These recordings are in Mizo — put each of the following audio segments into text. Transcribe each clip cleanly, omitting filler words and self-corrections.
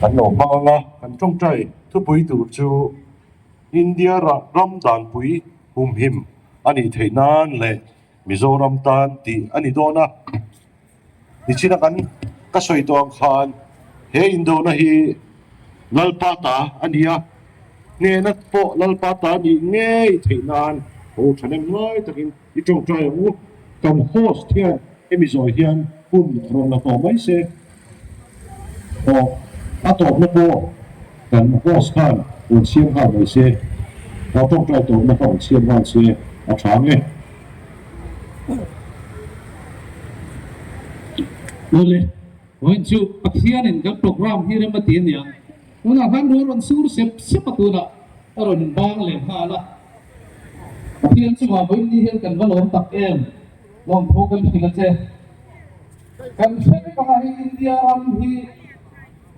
Kan lo hmang ang a. Kan tawngtai thupui tur chu India ram danpui humhim a nih theih nan leh Mizoram tan tih a ni dawn a. Nichina kan ka sawi tawh ang khan he indona hi Lalpa ta a ni a, hnehna pawh Lalpa ta nih ngei theih nan ho thahnem ngai takin i tawngtai ang u. Kan host hian hemi zawi hian hun rawn la tawh mai se. Aw, a tawpna pawh kan host khan rawn siam nghal mai se, aw tawngtai tawpna kha rawn siam nghal se a tha ang e. Awle, vawiin chu Pathianin kan program hi rem a ti a niang. Tunah khan rual rawn sur sep sep a tunah a rawn bang leh nghal a. Pathian chungah vawiin ni hian kan va lawm tak em? Lawmthu kan hrilh a che. Kan hre vek anga hei India ram hi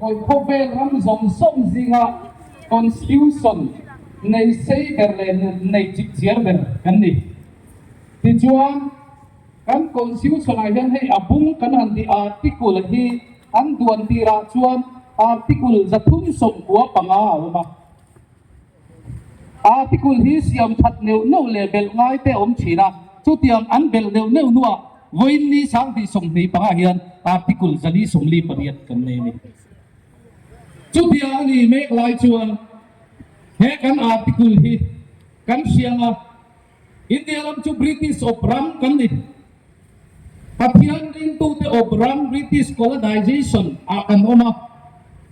khawvel ram zawng zawng zinga constitution nei sei ber leh nei chip chiar ber kan ni. Tichuan, kan constitution-ah hian hei a bung kan han tih article hi an duan tirah chuan article 395 a awm a. Article hi siam that neuh neuh leh belh ngai te a awm thin a, chutiang an belh neuh neuh hnuah vawiin ni 2025 hian article 448 kan nei a ni. Chutiang a ni mek lai chuan he kan article hi kan hriang a, India ram chu British awp ram kan ni. Pathian ringtute awp ram British colonization ah kan awm a,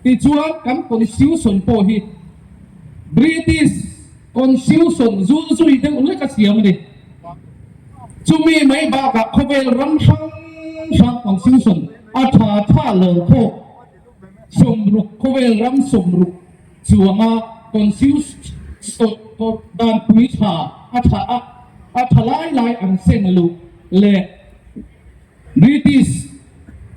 tichuan kan constitution pawh hi British constitution zul zui deuh hlek a siam a ni. Chumi mai bakah khawvel ram hrang hrang constitution a tha tha lo phawk 60 khawvel ram 60 chuanga constitution danpui tha a tha a a tha lai lai an seng luh leh British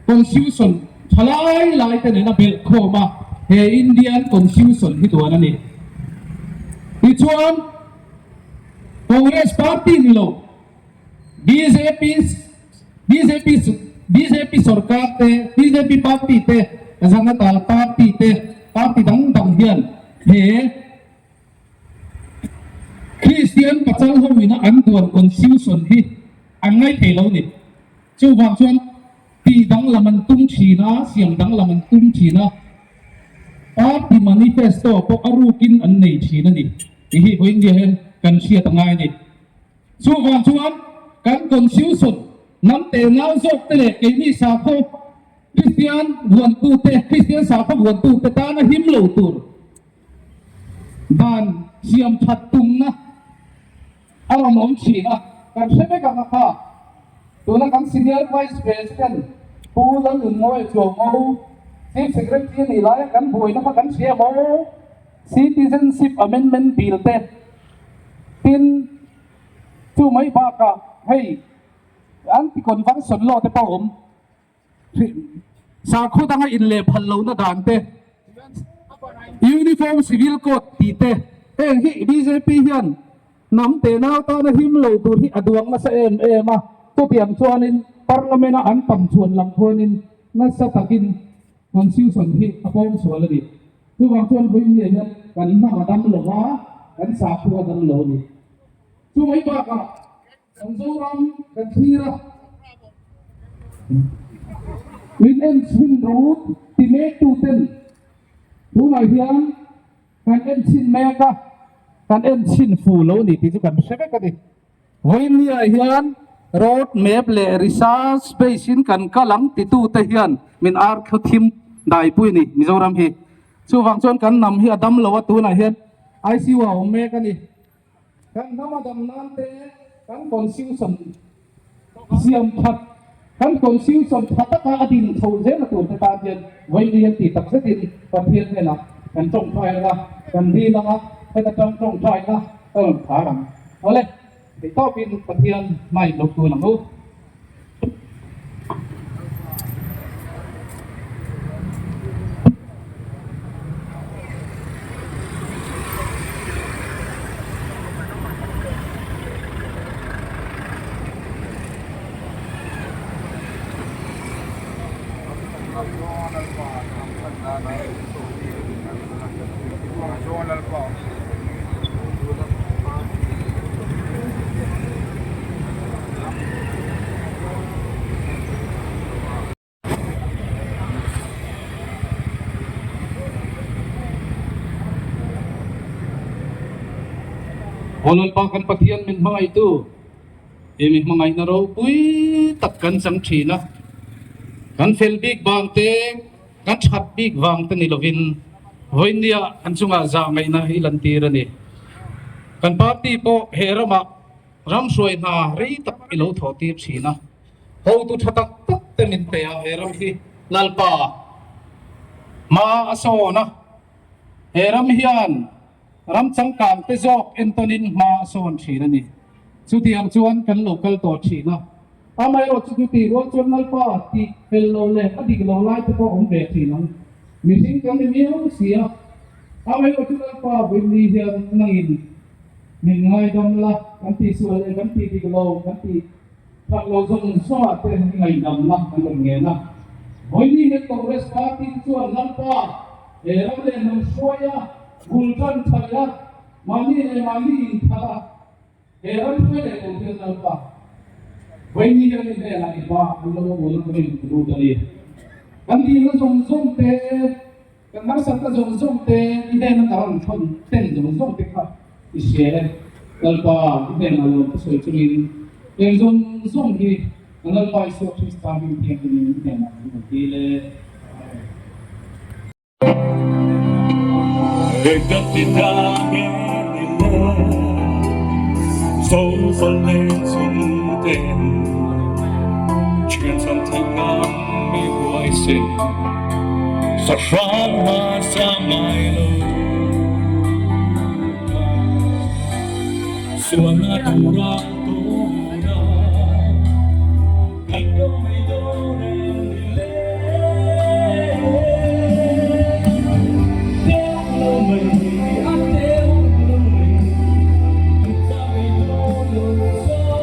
constitution tha lai lai te nena belh khawm a he Indian constitution hi duan a ni. Tichuan Congress party ni lo bjp bjp bjp sorkar te bjp party te Janata party te party dang dang hian he Kristian pachal ho ina an duan constitution hi an ngaih thei lo ni. Chuvang chuan tih danglam an tum thin a, siam danglam an tum thin a, party manifesto pawh a rukin an nei thin a ni tih hi vawiin nge hian kan hriat a ngai a ni. Chuvang chuan kan constitution hnam tenau zawk te leh keini sakhaw Kristian vuantute, Kristian sakhaw vuantute tana him lo tur dan siam that tumna a rawn awm thin a, kan hre vek ang a kha. Tuna kan Senior Vice President Pu Lalnunmawia Chuangmo, Chief Secretary a nih laia kan buaina kha kan hria maw? Citizenship Amendment Bill te tin chu mai bakah hei Anti-Conversion Law te pawh a awm. Sakhaw danga inleh phal lohna dan te, Uniform Civil Code tih te, heng hi bjp hian hnam tenau tana him lo tur hi a duang nasa em em a, chutiang chuanin Parliament-a an tam chhuan lam khuanin nasa takin Constitution hi a pawm sual a ni. Chuvang chuan vawiin hian kan hnam a dam lo va, kan sakhua a dam lo a ni. Chu mai bakah Kan Zoram kan thlir a, min en chhun rawh u ti mek tu ten tunah hian kan en chhin mek a, kan en chhin fu lo ni tih chu kan hre vek a ni. Vawinia hian road map leh research base in kan kal ang titu te hian min ar thlu thim daipui a ni Mizoram hi. Chuvang chuan kan hnam hi a dam lo a tunah hian ICU ah a awm mek a ni. Kan hnam a dam nan te kan constitution siam that, kan constitution tha taka a din chho zel a tur te tan hian vawiin an tih tak zetin Pathian hnenah kan tawngtai ang a, kan dil ang a, heta tang tawngtai na ka rawn khar ang. Awle, theihtawpin Pathian hmain lo tun ang u. Aw Lalpa kan Pathian min hmangaihtu, he mi hmangaihna ropui tak kan chang thin a, kan fel bik vang te, kan that bik vang te ni lovin vawinia kan chungah zah ngaihna hi lantir a ni. Kan party pawh he ramah ram hruai hna rei tak i lo thawh tir thin a. Hotu tha tak tak te min pe a, he ram hi Lalpa hma a sawn a, he ram hian ram changkang te zawk entawnin hma a sawn thin a ni. Chutiang chuan kan lo kal tawh thin a, amaherawh chu chuti rual chuan Lalpa tih fel lo leh a dik lo lai te pawh awm ve thin ang. Mihring kan ni miau si a, amaherawh chu Lalpa vawiin hian nangin min ngaidam la, kan tihsual leh kan tih dik lo kan tih. That lo zawng zawngah te ngaihdamna kan rawn ngen a. Vawiin hian Congress Party te chuan Lalpa he ram leh hnam hruai a, bul tan tha leh a, mahni leh mahni inthat a, he ram hruai leh tur hian Lalpa vawiin hian i hnenah i pa an lo awm a rin lut a ni. Kan dilna zawng zawng te, Kan harsatna zawng zawng te, i hnena ka rawn thawn ten zawng zawng te kha i hria e. Lalpa, i hnenah lawm ka sawi chungin eng zawng zawng hi ka Lalpa Isua Krista hming thianghlimin i hnenah kan rawn dil e. Amen. Ka ti ta nge ni le, Zofa leh chung ten, Thian chhan theih ngam mi huaisen. Sahrang hmasa ngai lo. Sualna tura tawna kan lo mai dawn em ni le? Teuh lo mai, a teuh lo mai, kan za mai dawn lo zo fa.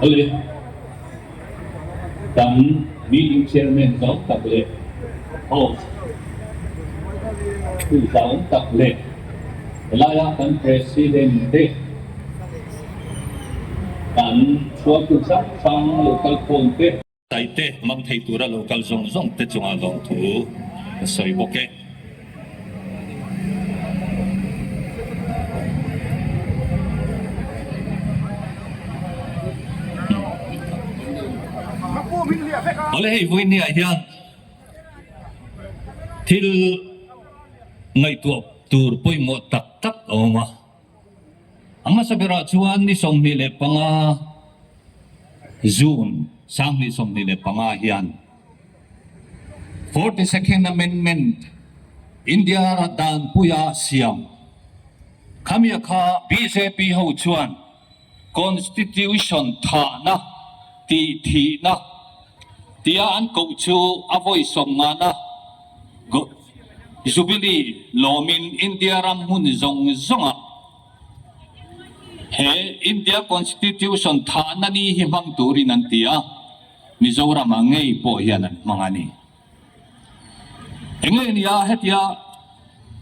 Awle, kan meeting chairman zau tak leh host tu zau tak leh helaia kan president te kan hruaitu hrang hrang local khawm te. Taite hmang thei tura lo kal zawng zawng te chungah lawmthu ka sawi bawk e. Awle hei vawinia hian thil. Ngaihtuah tur pawimawh tak tak a awm a. A hmasa berah chuan ni 25 June 2025 hian 42nd Amendment India danpuia siam khamia kha bjp ho chuan Constitution thahna tih thihna tia an koh chu a vawi sawm ngana Jubilee lawmin India ram hmun zawng zawngah he India Constitution thahna ni hi hmang turin an ti a, Mizoramah ngei pawh hian an hmang a ni. Enge nia hetia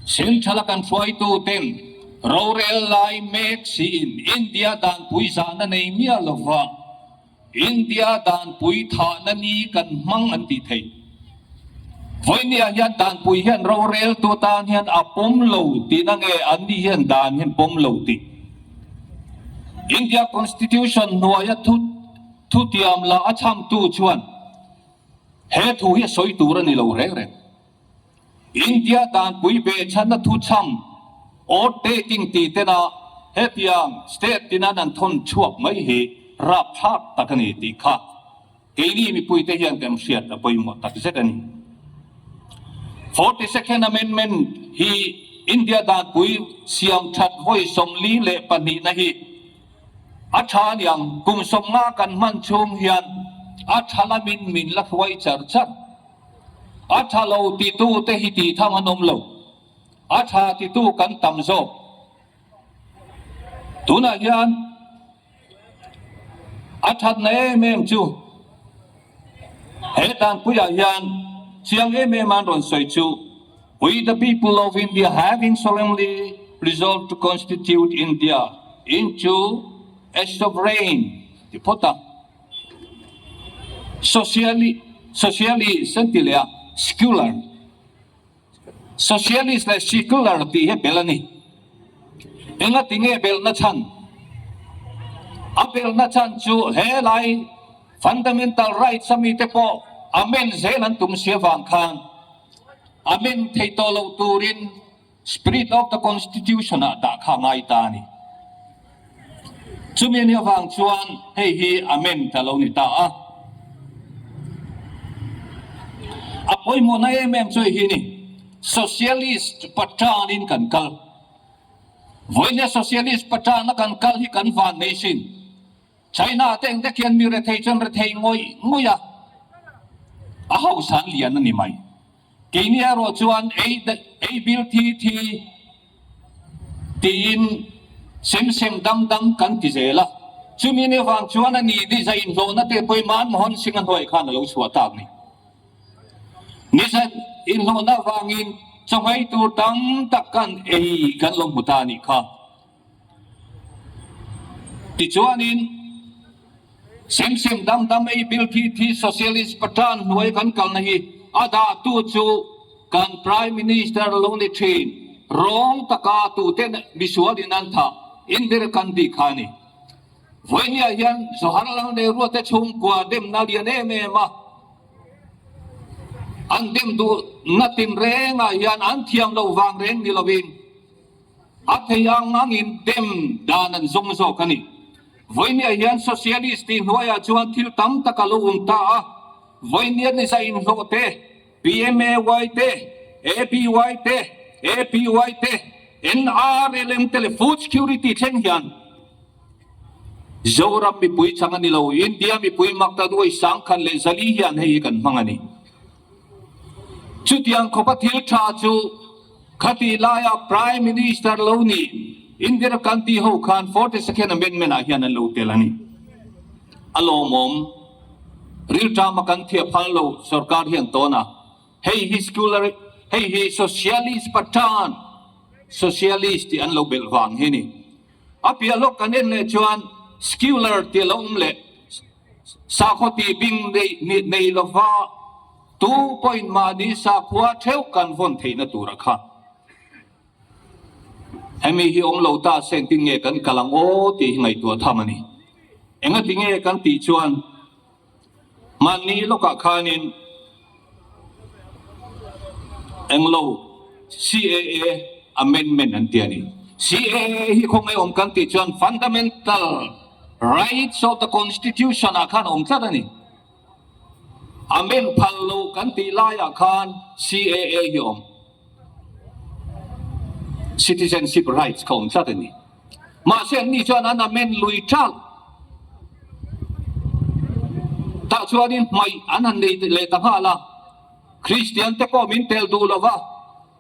Central a kan hruaitu ten rorel lai mek siin India danpui zahna nei miah lova India danpui thahna ni kan hmang an tih theih. Vawinia hian danpui hian roreltu tan hian a pawm lo tihna nge an ni hian dan hian pawm lo tih. India Constitution hnuaia thu thutiam la a chhamtu chuan He thu hi a sawi tur a ni lo reng reng. India danpui behchhanna thuchham oath taking tih tena hetiang state tinan an thawn chhuak mai hi rapthlak tak a ni tih kha keini mipuite hian kan hriat a pawimawh tak zet a ni. 42nd Amendment hi India danpui siam that vawi 42 na hi A tha aniang, kum 50 kan hman chhung hian a tha lamin min la hruai char char. A tha lo titu te hi tih tham an awm lo. A tha titu kan tam zawk. Tunah hian a thatna em em chu he tanpuiah hian chiang em em an rawn sawi chu We the people of India having solemnly resolved to constitute India into a sovereign ti phawt a, socialist socialist an ti leh a, secular socialist leh secular tih hi a bel a ni. Engati nge belhna chhan? A belhna chhan chu helai fundamental rights a mite pawh amend zel an tum si avang khan Amend thei tawh loh turin Spirit of the Constitution ah dah kha a ngai ta a ni. Chumi anih avang chuan hei hi amend a lo ni ta a. A pawimawhna em em chu hei hi a ni, Socialist paṭanin kan kal. Vawinia Socialist paṭana kan kal hi kan van nei sin. China te engte khian mi rethei chuan rethei ngawih ngawih a, a hausa an lian a ni mai. Keini erawh chuan ei ei bil thi thi tiin sem sem dam dam kan ti zel a, chumi ni avang chuan a ni ni za inhlawhna te pawhin Manmohan Singh a hnuai khan a lo chhuah tak ni. Ni za inhlawhna avangin chawhmei tur tam tak kan ei kan lo hmu ta a nih kha. Tichuanin, sem sem dam dam ei bil thi thi Socialist Pathan hnuai kan kalna hi a dahtu chu kan Prime Minister lo ni thin, rawng taka tuten misualin an thah Indira Gandhi kha a ni. Vawinia hian Jawaharlal Nehru te chhungkua demna lian em em a, an dem duhna tinrengah hian an thiam loh vang reng ni lovin, A thei ang angin dem dan an zawng zawk a ni. Vawinia hian Socialist tih hnuaiah chuan thil tam tak a lo awm ta a, Vawinia ni za inhlawh te, PMAY te, APY te, APY te, NRLM te leh Food Security thleng hian Zoram mipui chang a ni lo, India mipui maktaduai 1,400 hian hei hi kan hmang a ni. Chutiang khawpa thil tha chu khatih laia Prime Minister lo ni Indira Gandhi ho khan 42nd Amendment ah hian an lo tel a ni. A lawmawm rilṭama kan thiah phal lo sorkar hian tawn a, hei hi secular hei hi socialist pathan socialist tih an lo belh vang hi a ni. A piah lawk kan en leh chuan secular tih a lo awm leh. Sakhaw tih bing nei lova tu pawhin mahni sakhua theuh kan vawn theihna tura kha hemi hi awm lo ta se engtin nge kan kal ang aw tih hi ngaihtuah tham a ni. Engati nge kan tih chuan mahni lawkah khanin englo. CAA Amendment an ti a ni. CAA hi khawngaih awm kan tih chuan Fundamental Rights of the Constitution ah khan awm tlat a ni. Amend phal lo kan tih laiah khan CAA hi awm. Citizenship Rights kha awm tlat a ni. Mahse anni chuan an amend lui ṭalh. Tah chuanin hmaih an han nei leh ta nghal a. Kristian te pawh min tel duh lo va,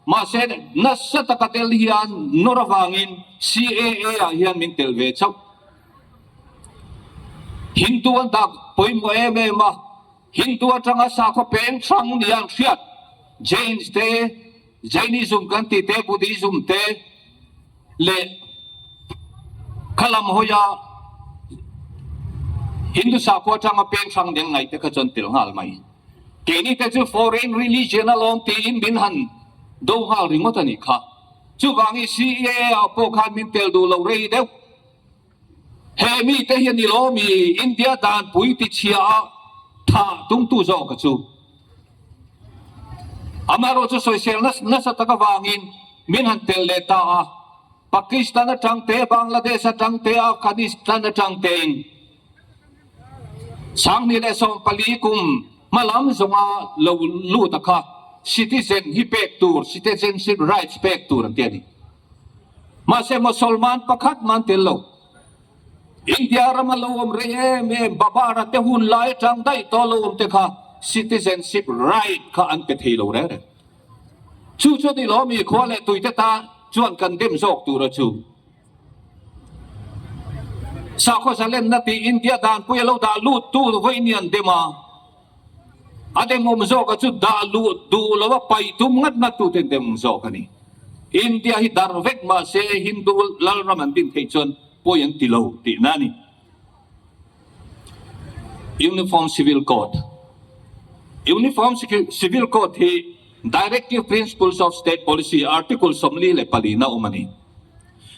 mahse nasa taka tel hian nawr avangin CAA ah hian min tel ve chauh. Hindu an dah pawimawh em em a, Hindu atanga sakhaw peng hrang nia an hriat, Jains te, Jainism kan tih te, Buddhism te leh khalam hawia Hindu sakhua atanga peng hrang nia an ngaih te kha chuan tel nghal mai. Keini te chu foreign religion alawm tiin min han do nghal ringawt a nih kha. Chuvangin CAA ah pawh khan min tel duh lo rei deuh. He mite hi a ni lo mi India danpui tichhia a tha tumtu zawk a chu. Amaherawh chu sawisel nasa tak avangin min han tel leh ta a, Pakistan atang te, Bangladesh atang te, Afghanistan atang tein 2014 kum hmalam zawnga lo lut a kha citizen hi pek tur, citizenship rights pek tur an ti a ni. Mahse Mosolman pakhat man tel lo. India rama lo awm rei em em Babara te hun lai atang daih tawh lo awm te kha citizenship right kha an pe thei lo reng reng. Chu chu ni lo mi khua leh tui te ta chuan kan dem zawk tur a chu. Sakhaw zalenna tih India danpui a lo dah lut tu vawiin an dem a. A demawm zawka chu dah luh duh lo a paih tum ngat ngat tute demawm zawk a ni. India hi dar vek mahse Hindu lalram an din theih chuan pawi an ti lo tihna a ni. Uniform Civil Code Uniform Civil Code hi Directive Principles of State Policy Article 44 na awm a ni.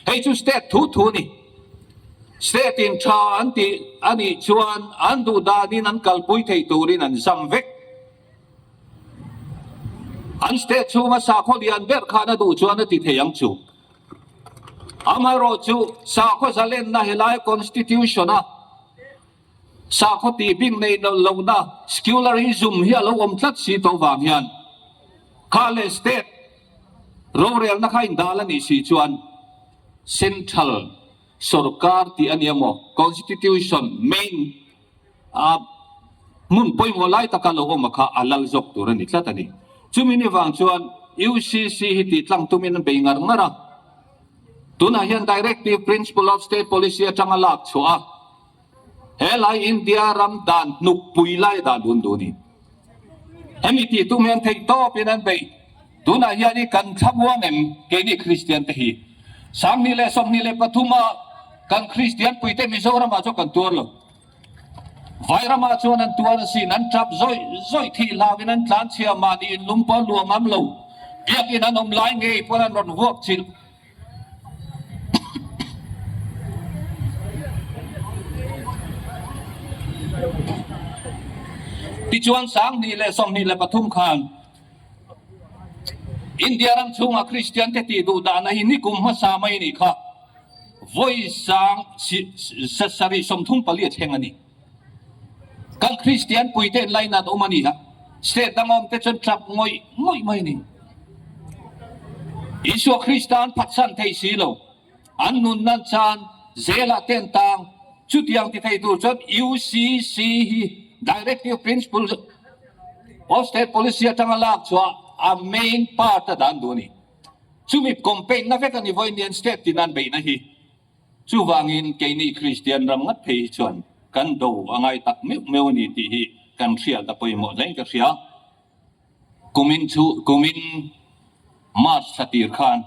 Hei chu state thu thu a ni. State in tha an tih a nih chuan an duh danin an kalpui thei turin an zam vek. An state chhunga sakhaw lian ber khan a duh chuan a ti thei ang chu. Amaherawhchu sakhaw zalenna helai constitution a Sakhaw tih bik neih lohna secularism hi a lo awm tlat si tawh vang hian kha leh state rorelna kha indal a nih si chuan central sorkar tih a nia maw constitution main a hmun pawimawh lai taka lo awm a kha a lal zawk tur a ni tlat a ni. Chumi ni vang chuan UCC hi tih tlang tumin an bei ngar ngar a, tunah hian directive principle of state policy atanga lak chhuah a, He lai India ram dan hnukpui lai dan hun duh a ni. Hemi tih tum hian theih tawpin an beih. Tunah hian i kan thlamuang em keini Kristian te hi? 2023 ah kan Kristian puite Mizoramah chuan kan tuar lo. Vairamah chuan an tuar asin, an tap zawih zawih thih hlauin an tlanchhia mahni inlum pawh an luah ngam lo. Biakin an awm lai ngei pawn an rawn vuak chilh. Tichuan 2023 khan India ram chhunga Kristian te tih duh dahna hi nikum hmasa mai nih kha vawi 734 a thleng a ni. Kan Kristian puite in lainat awm a ni a, state dang awmte chuan tap ngawih ngawih mai a ni. Isua Krista an phatsan thei si lo, an nunna an chan, zelah te an tang, chutiang ti thei tur chuan UCC hi Directive Principle of State Policy atanga lak chhuah a main part a dan duh a ni. Chumi campaign na vek a ni vawiin nian state tin an beihna hi. Chuvangin keini Kristian ram ngat phei hi chuan kan do a ngai tak meuh meuh a ni tih hi kan hriat a pawimawh hlein ka hria. Kumin chu kumin March thla tir khan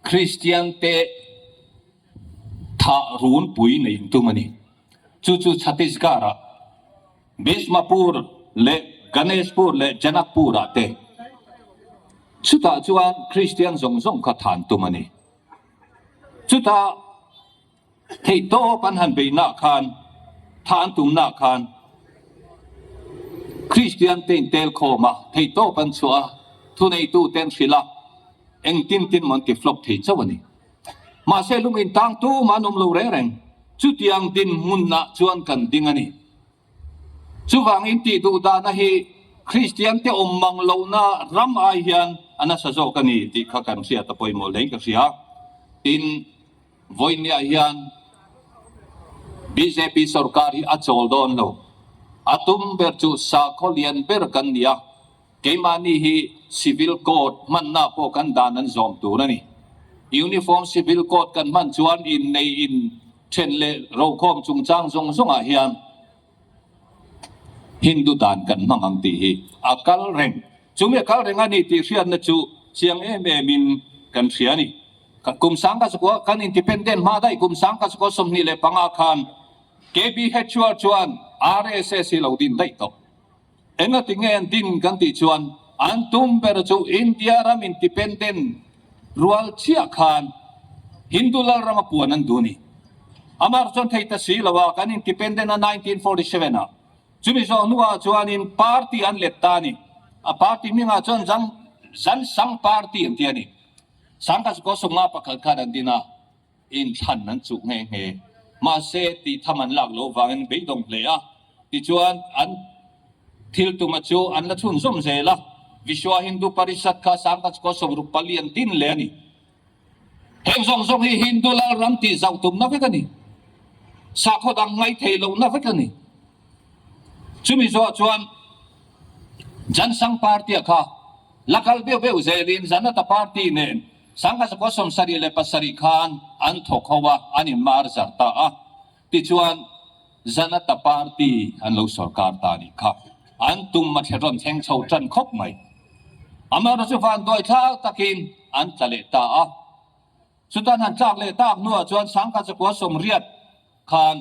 Kristian te thah runpui nei intum a ni. Chu chu Chhattisgarh ah Bhismapur leh Ganeshpur leh Janakpur ah te chutah chuan Kristian zawng zawng kha than tum a ni. Chutah theihtawp an han beihnaah khan, tha an tumnaah khan Kristian te intel khawm a, theihtawp an chhuah a, thuneitute an hrilh a. Engtin tin maw an ti flop thei chauh a ni. Mahse lung in tang tumah an awm lo reng reng. Chutiang dinhmunah chuan kan ding a ni. Chuvangin tih duh dahna hi Kristian te awm mang lohna ram ai hian a nasa zawk a ni tih kha kan hriat a pawimawh hlein ka hria. Tin, vawinia hian bjp sorkar hi a chawl dawn lo. A tum ber chu sakhaw lian ber kan ni a, keimahni hi Civil Code hmanna pawh kan dan an zawm tur a ni. Uniform Civil Code kan hman chuan innei in Then leh rokhawm chungchang zawng zawngah hian Hindu dan kan hmang ang tih hi a kal reng. Chumi a kal reng a ni tih hriatna chu chiang em emin kan hria a ni. Kum sangka chukua kan independent hma daih kum sangka chukua 25 khan KB Hetchhuar chuan RSS hi lo din daih tawh. Engati nge an din kan tih chuan an tum ber chu India ram independent rual chiah khan Hindu lal rama puan an duh a ni. Amah chuan thei ta si lo a, kan independent a 1947 ah. Chumi zawh hnuah chuanin party an let ta a ni. A party hmingah chuan Zang Zansang Party an ti a ni. Sangkasikaw 51 khan an din a. Inthlan an chuh nghe nghe. Mahse, tih tham an lak loh vangin beidawng hle a. Tichuan, an thil tuma chu an la chhunzawm zel a. Vishwa Hindu Parishad kha Sangkachkaw 64 an din leh a ni. Heng zawng zawng hi Hindu lal ram tih zauh tumna vek a ni. Sakhaw dang ngaithei lohna vek a ni. Chumi zawh chuan Jansangh Party-a kha la kal beuh beuh zelin Janata Party nen Sangha zakua 77 khan an thawk ho a, an inmar zar ta a. Tichuan, Janata Party an lo sorkar ta a nih kha. An tum a thlen rawn thleng chho tan khawp mai. Amaherawhchu chu vanduai thlak takin an tla leh ta a. Chutan han tlak leh tak hnuah chuan Sangha zakua 80 khan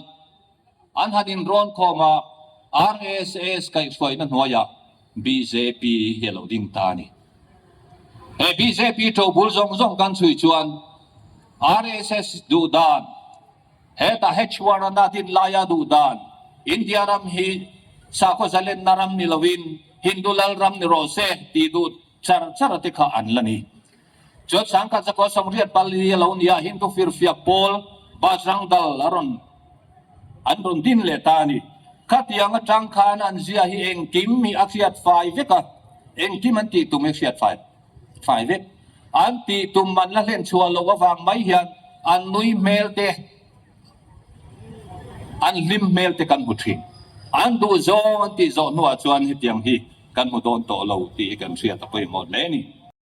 an han inrawn khawm a, RSS kaihhruaina hnuaiah bjp hi a lo ding ta a ni. He bjp ṭobul zawng zawng kan chhui chuan RSS duh dan, hetah H-Warana din laia duh dan, India ram hi sakhaw zalenna ram ni loin Hindu lal ram ni rawh se tih duh char char te kha an la ni. Chuan sangkhat zakua 84 a lo ni a, Hindu firfiak pawl Bajrang Dal a rawn an rawn din leh ta a ni. Khatiang atang khan an zia hi engkim hi a hriat fai vek a, engkim an tih tum hi hriat fai fai vek. An tih tum an la hlen chhuah loh avang mai hian an nui hmel te, an hlim hmel te kan hmu thin. An duh zawng an tih zawh hnuah chuan hetiang hi kan hmu dawn tawh lo tih hi kan hriat a pawimawh hle a ni.